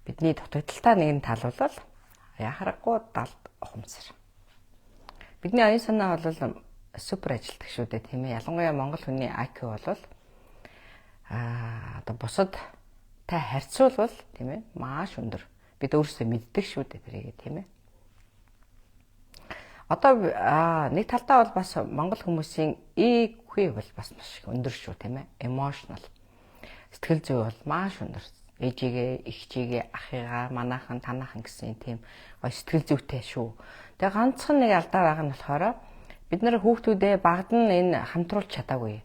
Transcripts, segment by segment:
Бидний дутагдaltaа нэгэн тал бол яхарахгүй далд ухамсар. Бидний оюун санаа бол супер ажилтдаг шүү дээ, тийм ээ. Ялангуяа монгол хүний IQ бол одоо бусад та харьцуулбал, тийм ээ, маш өндөр. Бид өөрсдөө мэддэг шүү дээ тэрийг, тийм ээ. Одоо нэг талдаа бол бас монгол хүмүүсийн EQ бол бас маш их өндөр шүү, тийм ээ. Emotional. Сэтгэл зүй бол маш өндөр. Ээжигээ, эгчигээ, ахыгаа, манаахан, танаахан гэсэн тийм гой сэтгэл зүйтэй шүү. Тэгээ ганцхан нэг алдаа байгаа нь болохоор бид нар хүүхдүүдээ багад нь энэ хамтруулж чадаагүй.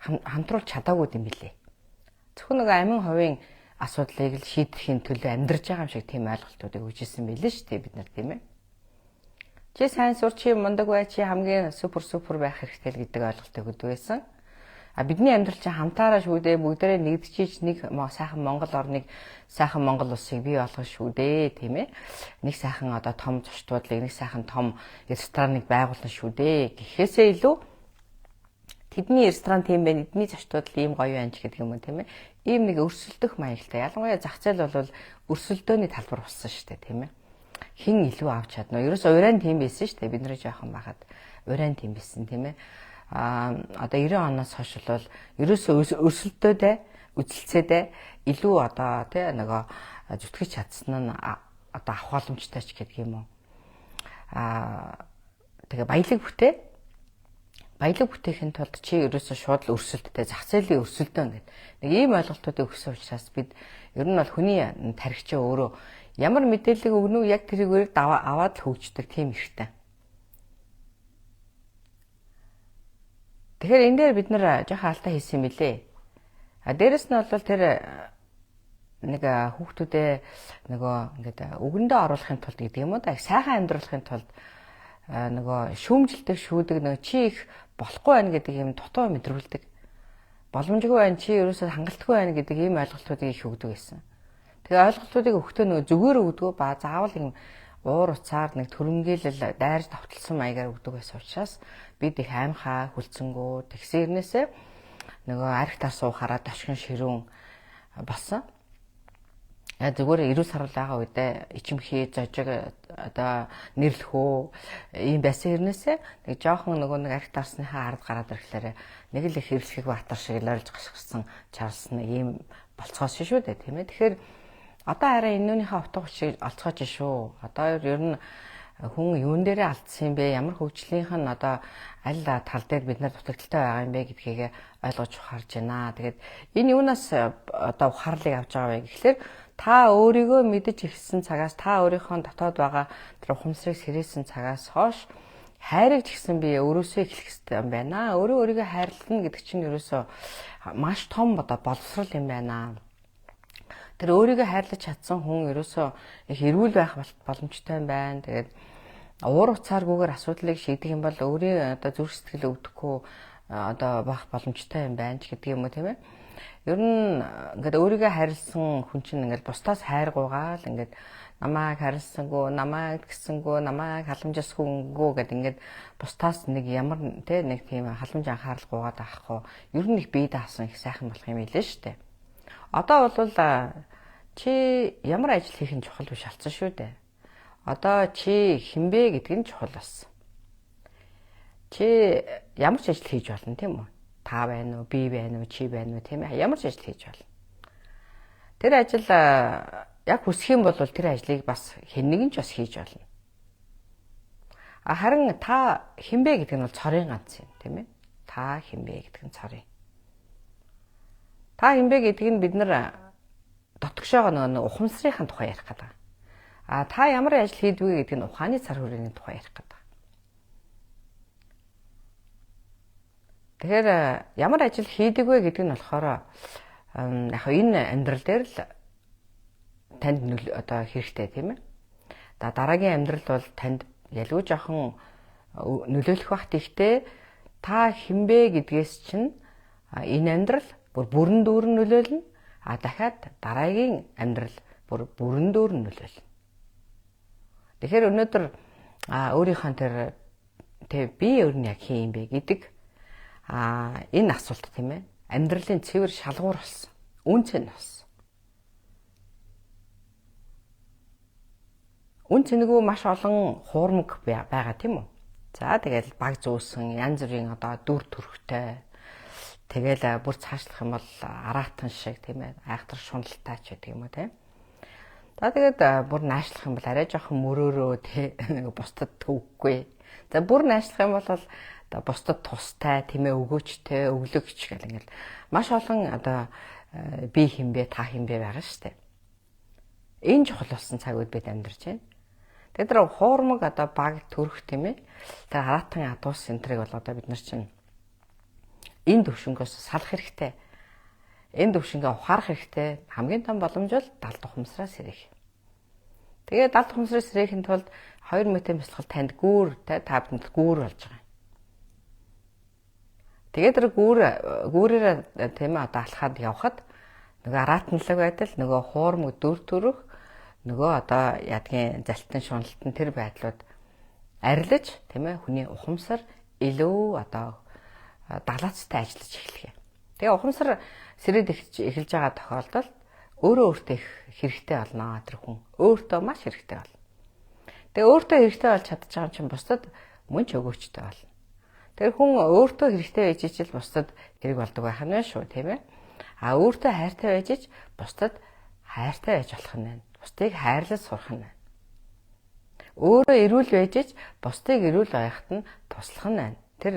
Хамтруулж чадаагүй юм билээ. Зөвхөн нэг амин хувийн асуудлыг л шийдэхийн төлөө амьдарч байгаа юм шиг тийм ойлголтуудыг өгч ирсэн билээ шүү дээ бид нар, тийм ээ. Чи сайн сур, чи мундаг бай, чи хамгийн супер супер байх хэрэгтэй л гэдэг ойлголтыг өгдөг байсан. А бидний амьдрал чинь хамтаараа шүү дээ, бүгдээрээ нэгдчихийч нэг сайхан Монгол орныг, сайхан Монгол улсыг бий болгох шүү дээ, тийм ээ. Нэг сайхан одоо том зочдлыг, нэг сайхан том рестораныг байгуулна шүү дээ гэхээсээ илүү тэдний ресторан тийм байна, эдний зочдлол ийм гоё байна ч гэдэг юм уу, тийм ээ. Ийм нэг өрсөлдөх маягтай. Ялангуяа зах зээл бол өрсөлдөөний талбар болсон шүү дээ, тийм ээ. Хин илүү авч чадна. Ерөөсөө урайн тийм байсан шүү дээ. Бид нэр жоохон байхад урайн тийм байсан, тийм ээ. Одоо 90 оноос хойш бол ерөөсөө өрсөлдөөдөө үзэлцээдээ илүү одоо тий нөгөө зүтгэж чадсан нь одоо авах боломжтой ч гэдэг юм уу. Тэгээ баялаг бүтээхин тулд чи ерөөсөө шууд л өрсөлдтэй, зах зээлийн өрсөлдөөн гэдэг нэг ийм ойлголтуудыг өгсөн учраас бид ер нь бол хүний тархичаа өөрөө ямар мэдээллийг өгнө үү яг тэрийгээр аваад л хөгждөг тийм эрхтэй. Тэгэхээр энэ дээр бид нэр жоохон алдаа хийсэн юм билээ. А дээрэс нь бол тэр нэг хүүхдүүдээ нөгөө ингээд үгэндээ оруулахын тулд гэдэг юм уу да, сайхан амьдруулахын тулд нөгөө шүүмжилдэг, шүүдэг, нөгөө чи их болохгүй байна гэдэг юм дутуу мэдрүүлдэг. Боломжгүй байна, чи ерөөсөө хангалтгүй байна гэдэг ийм ойлголтуудыг их өгдөг байсан. Тэгээ ойлголтуудыг өгөхдөө нөгөө зүгээр өгдөг ба заавал юм уур уцаар нэг төрөмгийлэл дайрж давталсан маягаар өгдөг байсан учраас бид их аймхаа хүлцэнгүү тэгсэрнээсээ нөгөө арх тас уухаараа тошгон ширүүн болсон. Зүгээр эрүүл сарвал байгаа үедээ ичимхий, зожиг, одоо нэрлэхүү ийм байсан хэрнээсээ нэг жоохон нөгөө нэг арх тарсныхаа ард гараад ирэхлээр нэг л их хэвлэхийг баатар шиг л ойлж гашгирсан чарлсан нэг ийм болцоос шүү дээ, тийм ээ. Тэгэхээр одоо арай энэ нүнийхээ утга учирыг олцоож шүү. Одоо ер нь хүн юун дээрээ алдсан юм бэ? Ямар хөгжлийнх нь одоо аль тал дээр бид нар дутагдaltaй байгаа юм бэ гэдгийг ойлгож ухаарж байна. Тэгээд энэ юунаас одоо ухаарлыг авч байгаа вэ гэхлээр та өөрийгөө мэдэж эхэлсэн цагаас, та өөрийнхөө дотоод байгаа тэр ухамсарыг сэрээсэн цагаас хойш хайрыг ч гэсэн би өөрөөсөө эхлэх хэрэгтэй юм байна. Өөрөө өөрийгөө хайрлана гэдэг чинь ерөөсөө маш том одоо боловсрал юм байна. Тэр өөрийгөө хайрлаж чадсан хүн ерөөсөө их эрүүл байх боломжтой юм байна. Тэгээд уур уцааргүйгээр асуудлыг шийдэх юм бол өөрийн одоо зүрх сэтгэл өвдөхгүй одоо байх боломжтой юм байна ч гэдэг юм уу, тийм ээ. Ер нь ингээд өөрийгөө хайрлсан хүн чинь ингээд бусдаас хайргуугаал ингээд намайг хайрласангүй, намайг гисэнгүү, намайг халамжсангүй гэд ингээд бусдаас нэг ямар тий нэг тийм халамж анхаарал гуугаад авахгүй. Ер нь их бие даасан их сайхан болох юм билээ шүү дээ. Одоо бол чи ямар ажил хийх нь чухал биш болсон шүү дээ. Одоо чи хинбэ гэдэг нь чухал болсон. Чи ямар ч ажил хийж болно, тийм үү? Та байна уу, би байна уу, чи байна уу, тийм ээ? Ямар ч ажил хийж болно. Тэр ажил яг хүсэх юм бол тэр ажлыг бас хэн нэгэн ч бас хийж болно. А харин та хинбэ гэдэг нь бол цорын ганц юм, тийм ээ? Та хинбэ гэдэг нь цорын. Та хинбэ гэдэг нь бид нар дотгошоогоо нөгөө ухамсрынхаа тухай ярих гэдэг. А та ямар ажил хийдвэ гэдэг нь ухааны цар хүрээний тухай ярих гэдэг. Тэгэхээр ямар ажил хийдэг вэ гэдэг нь болохоор яг энэ амьдрал дээр л танд одоо хэрэгтэй, тийм ээ. Дараагийн амьдрал бол танд ялгүй жоохон нөлөөлөх бах. Тэгтээ та хинбэ гэдгээс чинь энэ амьдрал бүр бүрэн дүүрэн нөлөөлнө. А дахиад дараагийн амьдрал бүр бүрэн дүүрэн нөлөөлнө. Тэгэхээр өнөөдөр өөрийнхөө тэр тэг би өөр нь яг хин юм бэ гэдэг энэ асуулт, тийм ээ. Амьдралын цэвэр шалгуур болсон. Үн цэн болсон. Үн цэнэгүй маш олон хуурмаг байгаа тийм үү? За тэгэл баг зүүсэн, янз бүрийн одоо дүр төрхтэй. Тэгэл бүр цаашлах юм бол араатан шиг тийм ээ, айхтар шуналтай ч гэдэг юм уу тийм. За тэгээд бүр наашлах юм бол арай жоохон мөрөөрөө тий нэг бусдад төвөггүй. За бүр наашлах юм бол одоо бусдад тустай, тийм ээ, өгөөчтэй, өглөгч гэл ингээл маш олон одоо би хинбэ, та хинбэ байгаа шүү дээ. Энэ чухал болсон цаг үед бид амьдарч байна. Тэгээд тэр хуурмаг одоо баг төрөх тийм ээ. Тэр араатан адуус энтрийг бол одоо бид нар чинь энэ төвшөнгөөс салах хэрэгтэй. Энэ төвшөнгөө ухаарах хэрэгтэй. Хамгийн том боломж бол далд ухамсараа сэрэх. Тэгээд далд ухамсараа сэрэхийн тулд 2 м бясалгал танд гүүр та бидэнд гүүр болж байгаа. Тэгээд тэр гүүрээр тийм ээ одоо алхаад явхад нөгөө араатанлаг байдал, нөгөө хуурмаг дүр төрөх, нөгөө одоо ядгийн залтан шуналтан тэр байдлууд арилж тийм ээ хүний ухамсар илүү одоо далаацтай ажиллаж эхлэх юм. Тэгээ ухамсар сэрээд эхэлж байгаа тохиолдолд өөрөө өөртөө их хэрэгтэй болно тэр хүн. Өөртөө маш хэрэгтэй болно. Тэгээ өөртөө хэрэгтэй болж чадчих байгаа юм чинь бусдад мөн ч өгөөчтэй болно. Тэр хүн өөртөө хэрэгтэй байж ижил бусдад хэрэг болдог байх нь шүү, тийм ээ. А өөртөө хайртай байж иж бусдад хайртай байж болох нь байна. Бусдыг хайрлаж сурах нь байна. Өөрөө эрүүл байж иж бусдыг эрүүл байхад нь туслах нь байна. Тэр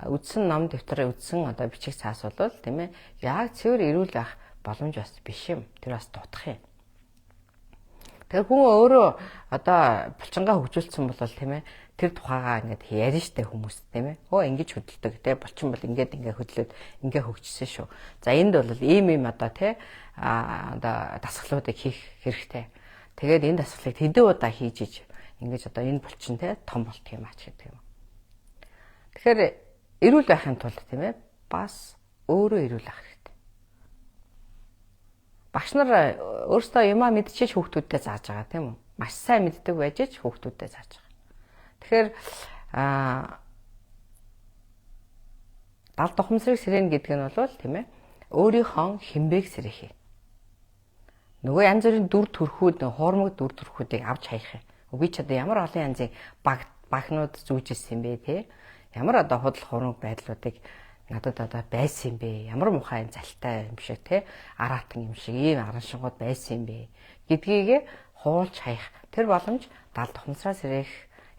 үдсэн ном дэвтэр, үдсэн одоо бичиг цаас бол тийм ээ яг цэвэр эрүүл байх боломж бас биш юм. Тэр бас дутах юм. Тэр хүн өөрөө одоо булчингаа хөгжүүлсэн бол тийм ээ тэр тухайгаа ингээд ярина штэ хүмүүс тийм ээ. Өө ингэж хөдөлдөг те булчин бол ингээд ингээ хөдлөөд ингээ хөгжсөн шүү. За энд бол ийм ийм одоо те одоо дасгалуудыг хийх хэрэгтэй. Тэгээд энэ дасгалыг хэдэн удаа хийж иж ингэж одоо энэ булчин те том болт юм ач гэдэг юм. Тэгэхээр эрүүл байхын тулд тийм ээ бас өөрөө эрүүл байх хэрэгтэй. Багш нар өөрсдөө юмаа мэдчихэж хүүхдүүдэд зааж байгаа тийм үү? Маш сайн мэддэг байж ч хүүхдүүдэд зааж байгаа. Тэгэхээр далд ухамсарыг сэрэнэ гэдэг нь бол тийм ээ өөрийнхөө хэмбээг сэрэх юм. Нөгөө янз бүрийн дүр төрхүүд, хуурмаг дүр төрхүүдийг авч хаях юм. Би ч одоо ямар олон янзын багнууд зүүжсэн юм бэ те? Ямар одоо худал хуурмаг байдлуудыг надад одоо байсан юм бэ? Ямар мухай залтай юм шиг те? Араатан юм шиг ийм араншингууд байсан юм бэ гэдгийг хуулж хаях тэр боломж далд ухамсараа сэрэх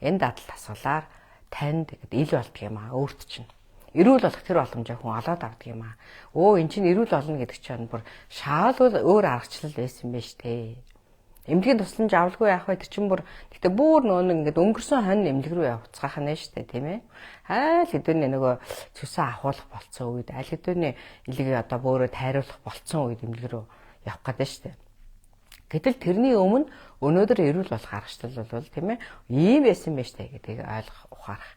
энэ дадал дасгалаар танд ил болдго юм аа өөрт чинь. Эрүүл болох тэр боломжоо хүн олоод авдаг юм аа. Өө эн чинь эрүүл болно гэдэг чинь бүр шаал өөр аргачлал байсан юм байна штэ. Эмнэлгийн тусламж авалгүй яах вэ? Тэр чинь бүр гэтээ бүр нөө нэг ингээд өнгөрсөн хонь эмнэлэг рүү явцгаах нь штэ тийм ээ. Айл хэдүүний нөгөө цөсөө ахуулах болцсон үед, аль хэдүүний илгээ одоо бөөрөө тайруулах болцсон үед эмнэлэг рүү явах гэдэг штэ. Гэтэл тэрний өмнө өнөөдөр эрүүл болох аргачлал бол тийм ээ ийм байсан байж таа гэдгийг ойлгох, ухаарах.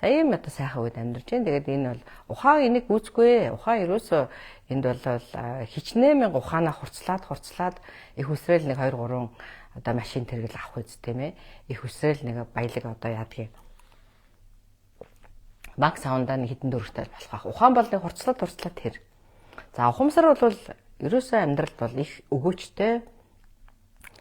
За ийм одоо сайхан үед амьдарч байна. Тэгээд энэ бол ухаан энийг гүйцэхгүй. Ухаан ерөөсөө энд бол хичнээн мянга ухаанаа хурцлаад их үсрээл нэг 2 3 одоо машин тэргэл авах үз тийм ээ. Их үсрээл нэг баялаг одоо яадгийг банк савндаа нэг хэдэн дөрөвтэй болох байх. Ухаан бол нэг хурцлаад тэр. За ухамсар бол ерөөсөө амьдралд бол их өгөөчтэй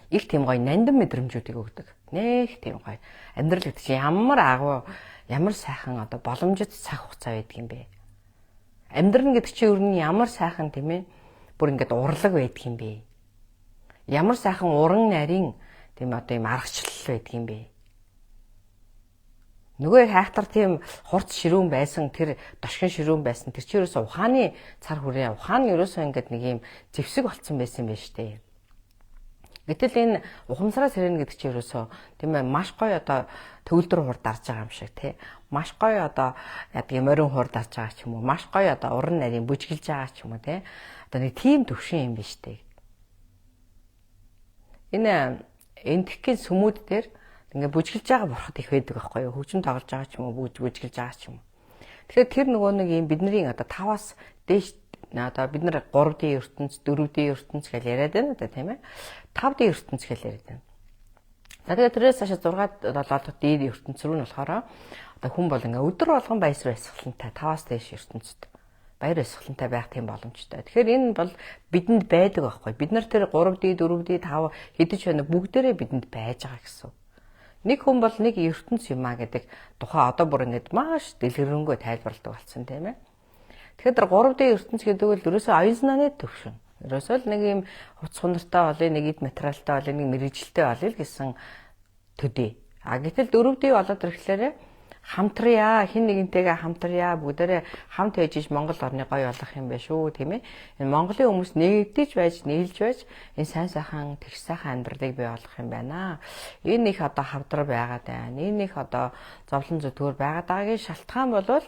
их тийм гоё нандин мэдрэмжүүдийг өгдөг. Нэх тийм гоё. Амьдрал гэдэг чинь ямар агуу, ямар сайхан одоо боломжит цаг хугацаа байдаг юм бэ? Амьдрал гэдэг чинь ер нь ямар сайхан тийм ээ? Бүр ингээд урлаг байдаг юм бэ? Ямар сайхан уран нарийн тийм одоо юм аргачлал байдаг юм бэ? Нөгөө хайхтар тийм хурц ширүүн байсан, тэр дошгин ширүүн байсан. Тэр чинь ерөөсөө ухааны цар хүрээ, ухаан ерөөсөө ингээд нэг юм зэвсэг болцсон байсан юм байна штэ. Гэтэл энэ ухамсараа сэрэнэ гэдэг чинь ерөөсөө тийм ээ маш гоё одоо төгөлдөр хурд дарж байгаа юм шиг тий. Маш гоё одоо яадаг морин хурд дарж байгаа ч юм уу. Маш гоё одоо уран нарийн бүжгэлж байгаа ч юм уу тий. Одоо нэг тийм төвшин юм биш үү. Энэ энтхийн сүмүүд дээр ингээ бүжгэлж байгаа бурхад их байдаг байхгүй юу? Хөгжим тоглож байгаа ч юм уу, бүжгэлж байгаа ч юм уу. Тэгэхээр тэр нөгөө нэг юм бидний одоо 5-аас дээш одоо бид нар 3D ертөнц, 4D ертөнц гэж яриад байна одоо тийм ээ. 5D ертөнц гэж яриад байна. За тэгээд тэрээс цаашаа 6 7 D ертөнц рүү нь болохоор одоо хүн бол ингээ өдөр болгон баяр баясгалантай 5-аас дээш ертөнцид баяр баясгалантай байх тийм боломжтой. Тэгэхээр энэ бол бидэнд байдаг байхгүй. Бид нар тэр 3D, 4D, 5 хэдэж байна бүгдээрээ бидэнд байж байгаа гэсэн. Нэг хүн бол нэг ертөнц юм а гэдэг тухай одоо бүр ингэж маш дэлгэрэнгүй тайлбарладаг болсон, тийм ээ. Тэгэхээр 3D ертөнц гэдэг бол ерөөсөө оюун санааны төвшин. Ерөөсөө л нэг юм хувцас хунартай болъё, нэг эд материалтай болъё, нэг мэргэжилтэй болъё л гэсэн төдий. А гэтэл 4D болоод ирэхлээр хамтрая, хин нэгнтэйгээ хамтрая, бүгдээрээ хамт байж иж Монгол орныг гоё болгох юм байна шүү, тийм ээ. Энэ Монголын хүмүүс нэгдэж байж, нийлж байж энэ сайн сайхан, тэгш сайхан амьдралыг бий болгох юм байна. Энэ их одоо хавдар байгаад байна. Энэ их одоо зовлон зүтгүүр байгаад байгаагийн шалтгаан болвол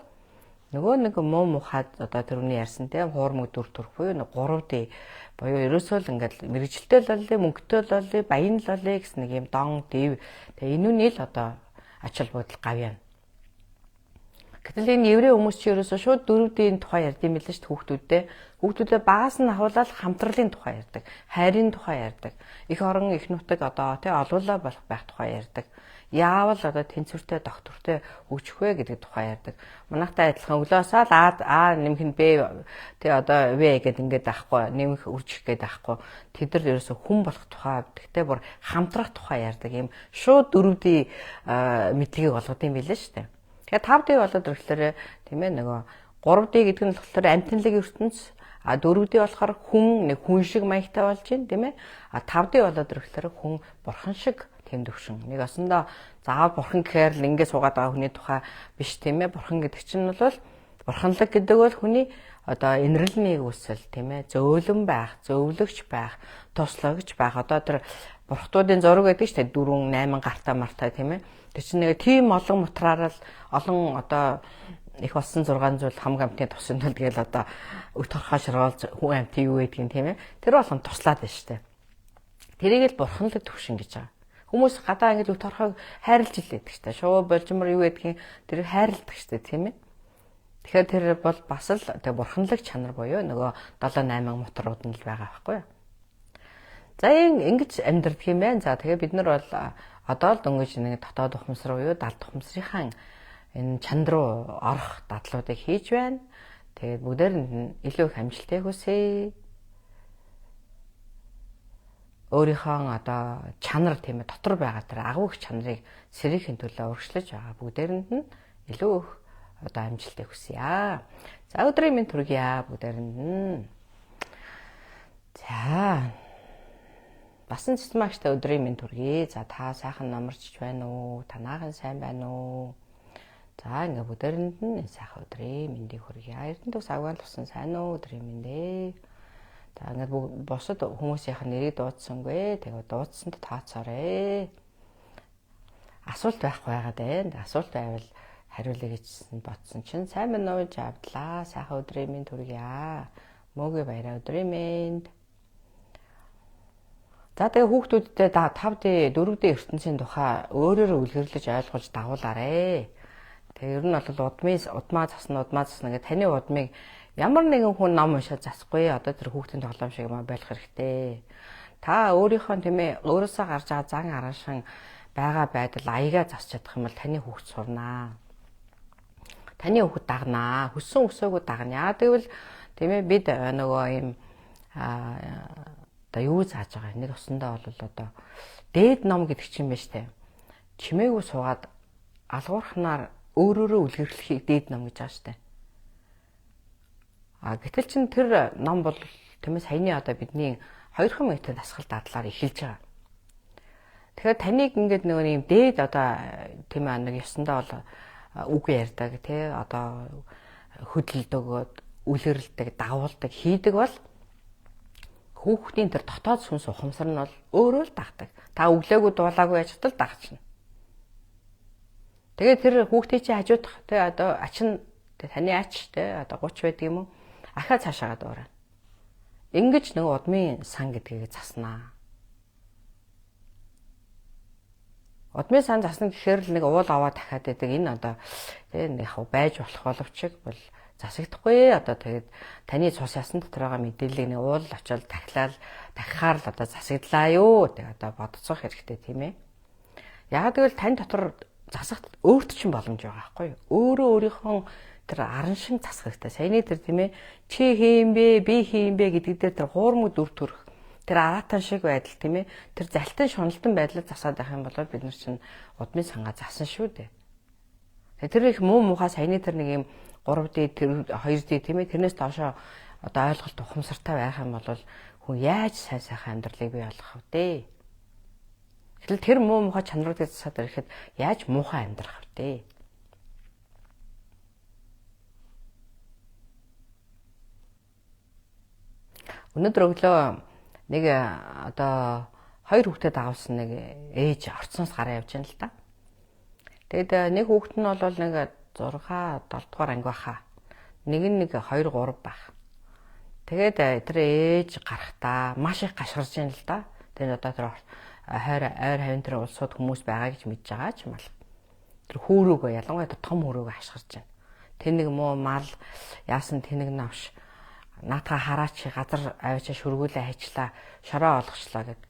нөгөө нэг муу мухад одоо тэрний ярьсан, тийм, хуурмаг дүр төрх буюу 3D буюу ерөөсөө л ингээд мэргэжилтэй л болъё, мөнгөтэй л болъё, баян л болъё гэсэн нэг юм дон дэв. Тэгээ энүүний л одоо ач холбогдол гавьяа. Гэтэл энэ еврей хүмүүс чи ерөөсөө шууд 4D-ийн тухай ярьд юм билээ шүү дээ хүүхдүүдтэй. Хүүхдүүдээ багаас нь ахуулаад хамтралын тухай ярьдаг, хайрын тухай ярьдаг. Их орон их нутаг одоо тий олуулаа болох байх тухай ярьдаг. Яавал одоо тэнцвэртэй, доктортой хөгжих вэ гэдэг тухай ярьдаг. Манайхтай адилхан өглөөсөө л А А нэмэх нь Б тий одоо В гэдэг ингээд авахгүй, нэмэх үржих гэдэг авахгүй. Тэд нар ерөөсөө хүн болох тухай, тэгтээ бүр хамтрах тухай ярьдаг юм шууд 4D мэдлэгийг олгод юм билээ шүү дээ. Тэгэхээр 5D болоод ирэхлээр, тийм ээ, нөгөө 3D гэдэг нь болохоор амтанлаг ертөнц, а 4D болохоор хүн нэг хүн шиг маягтай болж байна, тийм ээ. А 5D болоод ирэхлээр хүн бурхан шиг тэм төвшин. Нэг осондоо заавал бурхан гэхээр л ингэ суугаад байгаа хүний тухай биш, тийм ээ. Бурхан гэдэг чинь бол бурханлаг гэдэг бол хүний одоо инрэлний үүсэл, тийм ээ. Зөөлөн байх, зөвлөгч байх, туслагч байх. Одоо тэр бурхтуудын зураг гэдэг чинь 4 8 гартаа мартаа, тийм ээ. Тэр чинь нэг тийм олон мутраараа л олон одоо их болсон 6 зүйл хамаг амтны тусын тулд тэгэл одоо өт торхоо шоргоол хүн амтын юу гэдгийг, тийм ээ. Тэр болгон туслаад байна шүү дээ. Тэрийг л бурханлаг төвшин гэж байгаа. Хүмүүс гадаа ингэж өт торхойг хайрлж илээдэг шүү дээ. Шувуу болжмор юу гэдгийг тэр хайрладаг шүү дээ, тийм ээ. Тэгэхээр тэр бол бас л тэг бурханлаг чанар буюу нөгөө 7 8 моторууд нь л байгаа байхгүй юу? За ингэж амьдрдаг юм байна. За тэгээ бид нар бол одоо л дөнгөж нэг дотоод ухамсар буюу далд ухамсрынхаа энэ чанд руу орох дадлуудыг хийж байна. Тэгээд бүгдээрэнд нь илүү их амжилтыг хүсье. Өөрийнхөө одоо чанар, тийм ээ, дотор байгаа тэр агуу их чанарыг сэргийхин төлөө урагшлаж байгаа бүгдээрэнд нь илүү их одоо амжилтыг хүсье. За өдрийн мэнд хүргье бүгдээрэнд нь. За басан цэцмагчтай өдрийн мэнд хүргэе. За та сайхан намарч байна уу? Танаахан сайн байна уу? За ингээ бүгдээрэнд нь энэ сайхан өдрийн мэндийг хүргье. Эрдэнэ төгс агван тусан сайн уу? Өдрийн мэнд ээ. За ингээд бусад хүмүүсийнх нь нэрийг дуудсангүй. Тэгээ дуудсанд тооцоорой. Асуулт байхгүй байгаад байна. Асуулт байвал хариулъя гэжсэн бодсон чинь сайн байна уу жавдлаа. Сайхан өдрийн мэнд хүргье. Мөөгийн баяраа өдрийн мэнд. За тэгээ хүүхдүүдтэй 5D 4D ертөнцийн тухай өөрөөрөө үлгэрлэж ойлгож дагуулаарэ. Тэгээ ер нь бол удмын удмаа засна, удмаа засна гэх таны удмыг ямар нэгэн хүн ном уншаад засахгүй. Одоо тэр хүүхдийн тоглоом шиг юм байх хэрэгтэй. Та өөрийнхөө, тийм ээ, өөрөөсөө гарч байгаа зан араншин байгаа байдал аягаа засч чадах юм бол таны хүүхд сурнаа. Таны хүүхэд дагнаа. Хүссэн хүсээгүй дагна. Яа гэвэл, тийм ээ, бид нөгөө юм одоо юу зааж байгаа нэг осондоо бол одоо дээд ном гэдэг чинь байна штэ. Чимээгүй суугаад алгуурхнаар өөрөөрөө үлгэрлэхийг дээд ном гэж байгаа штэ. А гэтэл чин тэр ном бол, тийм ээ, саяны одоо бидний 2 минутын дасгал дадлаар эхэлж байгаа. Тэгэхээр таныг ингээд нөгөө юм дээд одоо, тийм ээ, нэг ёсондоо бол үг ярьдаг, тий, одоо хөдөлдөг, үлгэрлдэг, дагуулдаг, хийдэг бол хүүхдийн тэр дотоод сүнс ухамсар нь бол өөрөө л дагдаг. Та өглөөгүй дуулаагүй яаж чадал дагчна. Тэгээ тэр хүүхдийн чи хажуудах, тий, одоо ач нь таны ач, тий, одоо 30 байдаг юм уу? Ахаа цаашаагаа дуурай. Ингэж нөгөө удмын сан гэдгийг заснаа. Удмын сан засна гэхээр л нэг уул аваа дахиад байдаг. Энэ одоо тий нэг яг байж болох боловч бол засагдахгүй. Одоо тэгээд таны цус ясан дотор байгаа мэдээллийг нэг уул очиод дахлал дахихаар л одоо засагдлаа юу. Тэг одоо бодцоох хэрэгтэй, тийм ээ. Яг гэвэл тань дотор засах өөрт чинь боломж байгаа байхгүй юу? Өөрөө өөрийнхөө тэр араншин засах хэрэгтэй. Саяны тэр, тийм ээ, чи хийм бэ, би хийм бэ гэдэг дээр тэр хуурмаг дүр төрх Тэр араатан шиг байдал тийм ээ. Тэр залтан шуналтан байдлыг засаад байх юм бол бид нар чинь удмын сангаа засан шүү дээ. Тэгээ тэр их муу муухай саяны тэр нэг юм 3D тэр 2D тийм ээ тэрнээс доошоо одоо ойлголт ухамсартай байх юм бол хүн яаж сайн сайхан амьдралыг бий болгох вэ? Гэтэл тэр муу муухай чанаруудыг засаад ирэхэд яаж муухай амьдрах вэ? Өнөөдөр өглөө нэг одоо хоёр хүүхдэд дагуулсан нэг ээж орцсоноос гараа явж байна л да. Тэгээд нэг хүүхэд нь бол нэг 6 7 дугаар анги баха. Нэг нь нэг 2 3 байх. Тэгээд тэр ээж гарахдаа маш их гашгарч байна л да. Тэгээд одоо тэр хайр ойр хавийн тэр улсууд хүмүүс байгаа гэж мэдж байгаа ч юм бол. Тэр хүүрүүгөө ялангуяа тэр том хүүрүүгөө хашгирч байна. Тэнэг муу мал яасан тэнэг навш наатаа хараач газар аваачаа шүргүүлээ хайчлаа шороо олгочлоо гэд.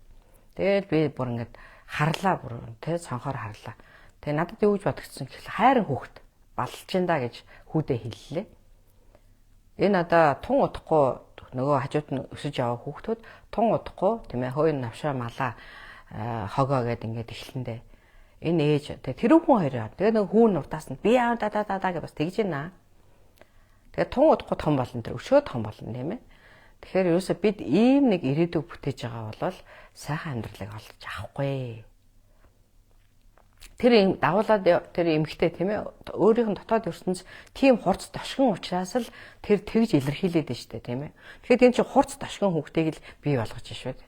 Тэгэл би бүр ингээд харлаа бүр тэ цонхоор харлаа. Тэгээ надад юу гэж бодогдсон гэхэл хайрын хүүхэд балж ин да гэж хүүдээ хэллээ. Энэ одоо тун удахгүй нөгөө хажууд нь өсөж яваа хүүхдүүд тун удахгүй тийм ээ хөөе навшаа малаа хогоо гэд ингээд эхлэндээ. Энэ ээж тэгээ тэр хүн хоёр тэгээ нөгөө хүүн урдаас нь би яа да да да да гэж бас тэгж байна. Тэгээ тун удахгүй том болно тэр өшөө том болно тийм ээ. Тэгэхээр ерөөсө бид ийм нэг ирээдүг бүтээж байгаа бол сайхан амьдралыг олж авахгүй. Тэр дагуулад тэр эмэгтэй тийм ээ өөрийнх нь дотоод ертөнц тийм хурц тошгон учраас л тэр тэгж илэрхийлээд байна шүү дээ тийм ээ. Тэгэхээр тийм чи хурц тошгон хүүхдийг л бий болгож шүү дээ.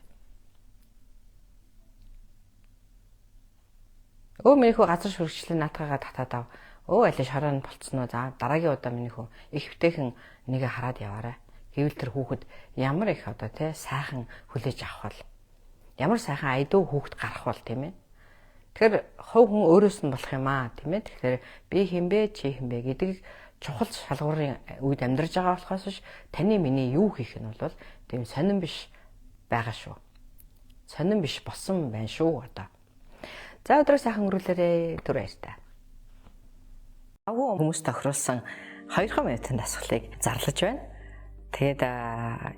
Өө миний хүү газар шүргчлээ наатахаа татаад ав. Өө аль шороо нь болцсон уу. За дараагийн удаа миний хүү их хвтэйхэн нэгэ хараад яваарай. Гэвэл тэр хүүхэд ямар их одоо тий сайхан хүлээж авах бол ямар сайхан айдуу хүүхэд гарах бол тийм ээ. Тэгэхээр хувь хүн өөрөөс нь болох юм аа тийм ээ. Тэгэхээр би хэн бэ чи хэн бэ гэдэг чухал шалгуурын үед амьдарч байгаа болохоос биш таны миний юу хийх нь бол тийм сонирн биш байгаа шүү. Сонирн биш болсон байна шүү одоо. За өдрөө сайхан өнгөрүүлээрэй. Түр баяртай. Агуу хүмүүс тохируулсан 2 минутын дасгалыг зарлаж байна. Тэгээд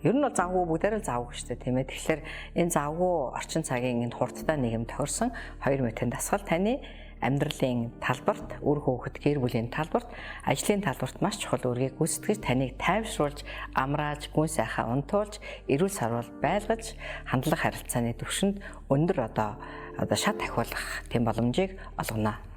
ер нь бол завгүй бүгдээр л завгүй шүү дээ тийм ээ. Тэгэхээр энэ завгүй орчин цагийн энэ хурдтай нийгэм тохирсон 2 минутын дасгал таны амьдралын талбарт, үр хүүхэд гэр бүлийн талбарт, ажлын талбарт маш чухал үүргийг гүйцэтгэж таныг тайвшруулж, амрааж, гүн сайхан унтуулж, эрүүл саруул байлгаж, хандлага харилцааны түвшинд өндөр одоо шат ахиулах тийм боломжийг олгоно.